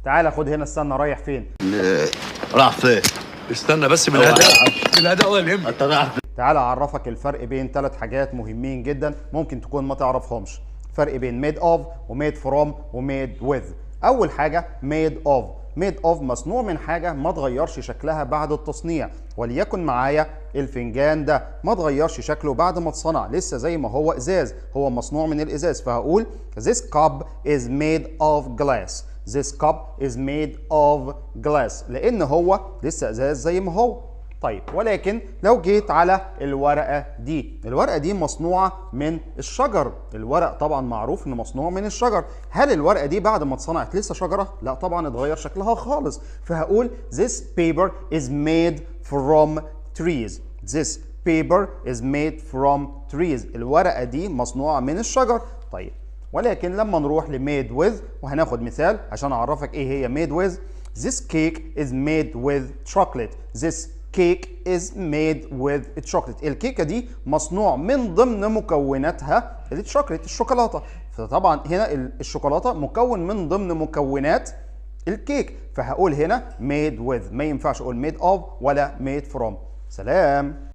تعالى خد هنا، استنى، رايح فين؟ راح فين؟ استنى بس، بالهداوه بالهداوه الهم. انت رايح فين؟ تعالى اعرفك الفرق بين ثلاث حاجات مهمين جدا ممكن تكون ما تعرفهمش. فرق بين made of و made from و made with. اول حاجة made of. made of مصنوع من حاجة ما تغيرش شكلها بعد التصنيع، وليكن معايا الفنجان ده ما تغيرش شكله بعد ما اتصنع، لسه زي ما هو ازاز، هو مصنوع من الازاز، فهقول this cup is made of glass. this cup is made of glass، لان هو لسه ازاز زي ما هو. طيب، ولكن لو جيت على الورقة دي، الورقة دي مصنوعة من الشجر، الورق طبعا معروف انه مصنوع من الشجر، هل الورقة دي بعد ما اتصنعت لسه شجرة؟ لا طبعا، اتغير شكلها خالص، فهقول this paper is made from trees. this paper is made from trees، الورقة دي مصنوعة من الشجر. طيب، ولكن لما نروح ل made with، وهناخد مثال عشان اعرفك ايه هي made with. this cake is made with chocolate. this cake is made with chocolate. الكيكة دي مصنوع من ضمن مكوناتها الشوكليت، الشوكولاتة. فطبعا هنا الشوكولاتة مكون من ضمن مكونات الكيك، فهقول هنا made with، ما ينفعش اقول made of ولا made from. سلام.